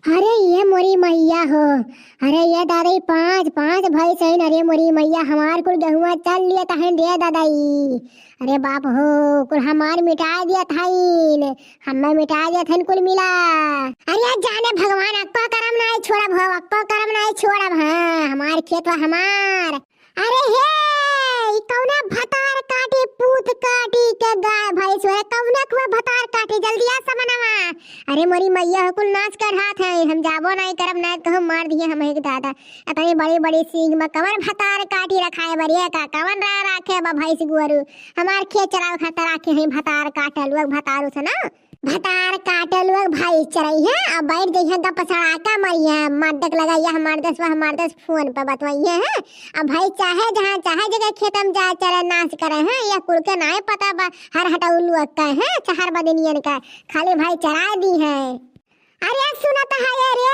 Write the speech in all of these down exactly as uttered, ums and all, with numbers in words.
अरे ये मोरी मैया हो, अरे ये दादा, ई पाँच, पाँच भैंस हइन। अरे मोरी मैया, हमार कुल गेहुआ चर लियत हइन रे दादा ई। अरे बाप हो, कुल हमार मिटाइ दियत हइन, हम्मे मिटाइ दियत हइन कुल मिला। अरे जाने भगवान, अक्को करम नाहीं छोड़ब हो, अक्को करम नाहीं छोड़ब। हाँ, हमार खेत बा हमार। अरे हे, ई कौना भतार काटी, पूत काटी के गाय भैंस हो रे, कौना कुआ भतार काटी, जल्दी आ समनवा। अरे मोरी मैया हो, कुल नास कढ़ात है, हम जाबो नाहीं करब, नाहीं कहूँ मार दिहे हम एक दादा। अतनी बड़ी बड़ी सींग में कवन भतार काटी रखाए बरिए का, कवन रा राखे बा भैंस गोरू, हमार खेत चरावे खातिर राखे हैं भतार काटे लोग, भतारू से ना। भतार काटे लोग भैंस चरइहे, अब बैठ जइहे गप सड़ाका मरिहे, मार देख लगइहे, हमार देश बा, हमार देश फोन पे बतवइहे हैं। अब भैंस चाहे जहाँ चाहे जगह खेत में जाए चरे नास करे हैं, यह कुल के नाहीं पता बा, हर हटऊ लोग का है, चार बदनियन का, खाली भैंस चराइ दिहे। अरे सुनत है रे,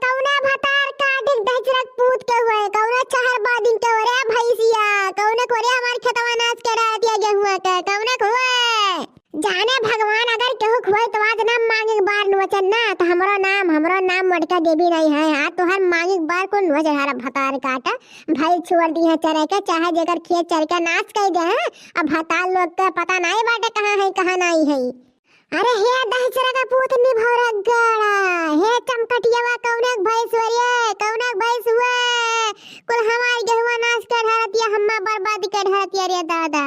कौना भतार काटी दहिजरक पूत के हुए, कौना चार बदिन के हुए रे भैंसिया, कौना को रे हमार खेतवा नास कढ़ातिया गेहुआ के, कौना को हुए? जाने भगवान, अगर केहू खुआई तो आज नाम मांगे के बार नोचन ना, तो हमरो नाम, हमरो नाम मोटका देवी नाहीं है। आज तोहर मांगे के बार कुल नोच हरा भतार काटा। भैंस छोड़ दिहे चरे के, चाहे जेकर खेत चर के नास कइ दे हैं। अब भतार लोग के पता नाहीं बाटे कहाँ है, कहाँ नाहीं है। अरे हे दहिजरा का पूत निभौरा गड़ा, हे चमकटियावा, कौने के भैंस हुए रे, कौने के भैंस हुए? कुल हमार गेहुआ नास के ढरतिया, हम्मा बर्बाद के ढरतिया रे दादा।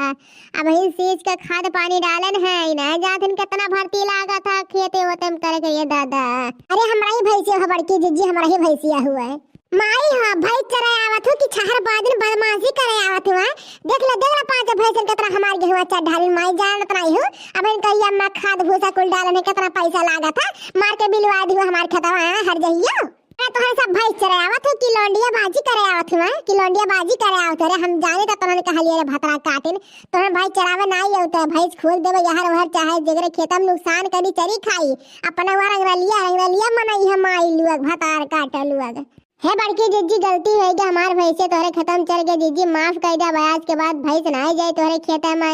अबहिन सींच के खाद पानी डालन है, नाहीं जाथिन केतना भर्ती लागत है खेते ओते में करे के ये दादा। अरे हमरा ही भैंसिया है बड़की जिज्जी, हमरा ही भैंसिया हुए। माई हो, भैंस चराए आवत हूँ कि छहर बादिन बदमाशी करे आवत हूँ, हाँ? देख ले, देख ले, पाँच भैंसन केतना हमार गेहुआ चर ढालिन, माई जानत नाहीं हूँ। अबहिन कहिया अम्मा खाद भूसा कुल डालन है, केतना पैसा लागत है, मार के बिलवा दियो हमार खेतवा, हाँ, हर जइयो। अरे तोहरे सब भैंस चराए आवत हो कि लौंडिया बाजी करे आवत हो, हैं? कि लौंडिया बाजी करे आवत हो रे? हम जाने त तोहने कहलिए रे भतरा काटिन, तोहने भैंस चरावे नाहीं आवत है, भैंस खोल देवे यहर ओहर, चाहे जेकरे खेतम नुकसान करी चरी खाई, अपना वहाँ रंगरलिया, रंगरलिया मनई है माई लुअग, भतार काटे लुअग। हे बड़की जिज्जी, गलती होइ गै, हमार भैंसे तोहरे खेतम चर गै जिज्जी, माफ कइ द्या, आज के बाद भैंस नाहीं जाई तोहरे खेते में।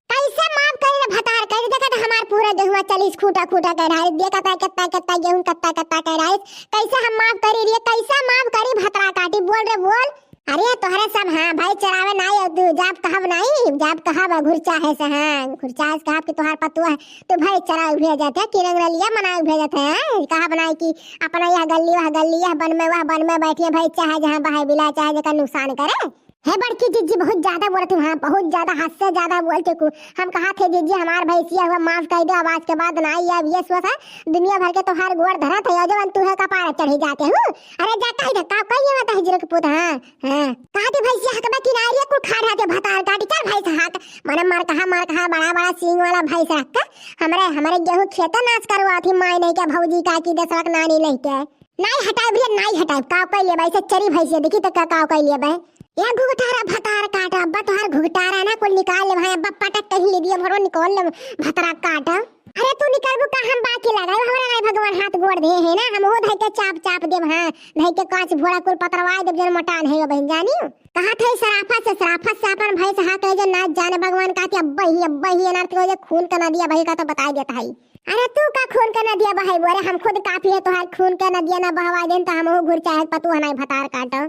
कैसे माफ करी रे भतार, करी देखा त हमार पूरा गेहुआ चलिस खूटा खूटा कइ रहा है, देखा त कत्ता कत्ता गेहूं कत्ता कत्ता कइ रहा है, कैसे हम माफ करी रे, कैसे माफ करी भतरा काटी, बोल रे बोल। अरे तोहरे सब, हाँ, भैंस चरावे नाहीं आवत हूँ, जाब कहब नाहीं, जाब कहब घुरचाहे से, हाँ, घुरचाहे से कहब कि तोहार पतोह है, तू भैंस चरावे भेजत है, कि रंगरलिया मनावे भेजत है, हैं? कहब नाहीं कि अपना यह गल्ली, वह गल्ली, यह बन में, वह बन में बैठिए, भैंस चाहे जहाँ बहाए बिलाए, चाहे जेकर नुकसान करे। हे बड़की जिज्जी, बहुत ज्यादा बोलत हूँ, हाँ, बहुत ज्यादा, हद से ज्यादा बोल चुकू। हम कहा थे जिज्जी, हमार भैंसिया हुआ माफ कइ दे, अब आज के बाद नाहीं, अब ये सोच है, दुनिया भर के तोहार गोड़ धरत है, और जवन तू है कपार चढ़ी जाते हूँ। अरे जा कहि दे, का कहिए बता हिजरे के पूत, हाँ, हाँ। कहा थे भैंसिया हकबा कि नाहीं रे, कुल खा रहा थे भतार काटी, चल भैंस हक। मने मार कहा, मार कहा, बड़ा बड़ा सींग वाला भैंस रख के हमरे, हमरे गेहूं खेते नास करवा थी, माई नहीं के भौजी का की दसवा के नानी नहीं के। नाहीं हटाइब रे, नाहीं हटाइब। काव कइ लेबे, ऐसे चरी भैंसिया, देखी त का, काव कइ लेबे। ए घुघटारा भतार काट, अब्बा तोहार घुघटारा ना कुल निकाल लेब, हाँ, अब्बा पटक कहीं ले दिया, भरो निकाल लेब भतरा काट। अरे तू निकलबू का, हम बाकी लगाई, हमरा नाहीं भगवान हाथ गोड़ दे है ना, हम वो धइ के चाप चाप देब, हाँ, धइ के कांच भोड़ा कुल पतरवाई देब, जन मटान है बहन जानी। कहा थे सराफत से, सराफत से अपन भैंस हाँ कहे जो ना जाने भगवान का कि अब्बा ही, अब्बा ही अनर्थ हो जे खून का नदिया बही का तो बताई देता है। अरे तू का खून के नदिया बहाइबू? अरे हम खुद काफी है तोहार खून के नदिया ना बहवाई देन त हमहू घुरचाहे पतोह नाहीं भतार काटो।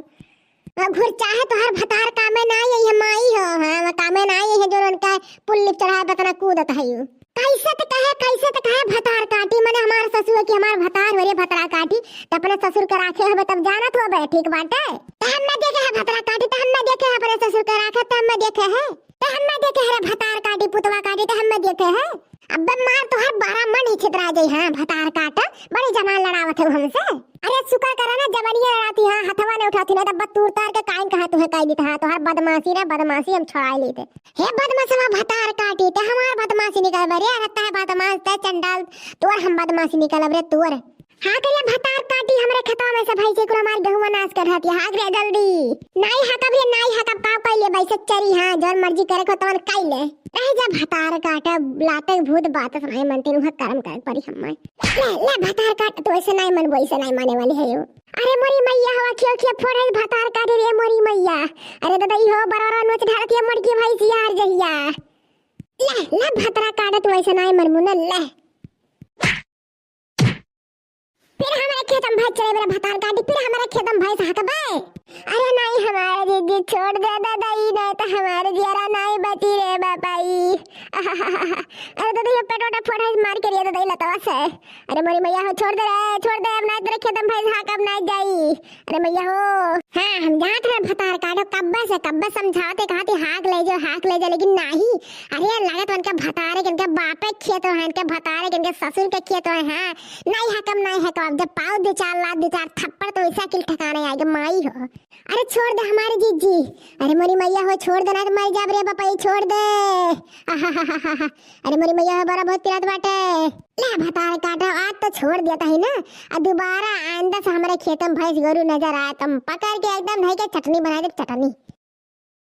अब घुरचाहे तोहार भतार कामे नाहीं आई है माई हो, हाँ, वो कामे नाहीं आई है जो उनका पुल्ली चढ़ाए बतना कूदत है यू। कैसे त कहे, कैसे त कहे भतार काटी, मने हमार ससुर की हमार भतार हो रे भतरा काटी, त अपने ससुर के राखे हबे तब जानत होबे, ठीक बाटे। त हम ना देखे है भतरा काटी, त हम ना देखे है अपने ससुर के राखे, त हम ना देखे है। ते हम्मे देखे है रे भतार काटी, पुतवा काटी, ते हम्मे देखे है। अब्बे मार तोहर बारह मन ही छितरा जाई, हाँ, भतार काट, बड़ी जबान लड़ावत है हमसे। अरे शुक्र करे ना जबनिया लड़ाती, हाँ, हथवा नहीं उठाती, नहीं तो अब्बा तूर तार के काइन कहा तुहे कह देता, हाँ, तोहर बदमाशी रे, बदमाशी हम छोड़ाई लेते। हे बदमाशवा भतार काटी, ते हमार बदमाशी निकल बे रे, अरे ते बदमाश, ते चंडाल, तोर हम बदमाशी निकलब रे, तोर। हाँ करिया भतार काटी हमरे खेतवा में से भैंसे कुल हमार गेहुआ नास कर रहती है। हाँक रे जल्दी। नाई हाँकब रे, नाई हाँकब, का कइले भाई से चरी, हाँ, जौन मर्जी करे को तवन कइले। रह जा भतार काटा, लाते भूत बात सुनाए मनते नुहा करम करे परी हम्मा। ले, ले भतार काट, तो ऐसे नाई मन, वो ऐसे नाई माने वाली है यो। अरे मोरी मैया हवा खियो खियो फोड़े भतार काटे रे मोरी मैया। अरे दादा ई हो बरोरा नोच ढालत ये मड़की भैंसिया हर जहिया। ले, ले भतार काटे, तू ऐसे नाई मन मुना ले। फिर हमारे खेत भाई चले मेरा भतार काटी, फिर हमारे खेत में भैंस हकबे। अरे नहीं हमारे जीजी, छोड़ दे दादा, ई नहीं तो हमारे जियारा नहीं बची रे बापाई। अरे दादा, ये पेट वोटा फोड़ है, मार के रिया दादा, ई लतवा से। अरे मोरी मैया हो, छोड़ दे रे, छोड़ दे, अब नहीं तेरे खेत में भैंस हकब नहीं जाई। अरे मैया हो। हाँ, हम जात रहे भतार काटो, कब्बे से, कब्बे समझाते, कहते हाक ले जाओ, हाक ले जाओ, लेकिन नहीं। अरे लागत उनके भतारे के, इनके बापे के खेत है, इनके भतारे के, इनके ससुर के खेत है। हाँ, नहीं हकम, नहीं हकम, अब जब पाओ दो चार लात, दो चार थप्पड़ तो ऐसा किल ठिकाने आएगा, माई हो। अरे छोड़ दे हमारे जीजी। अरे मोरी मैया हो, छोड़ दे, ना तो मर जाब रे बापाई, छोड़ दे। अरे मोरी मैया हो, बड़ा बहुत पिरात बाटे। ले भतार काटा, आज तो छोड़ दिया था ही ना, आ दोबारा आइंदा से हमारे खेत में भैंस गोरू नजर आए, तुम पकड़ के एकदम धई के चटनी बना दे, चटनी।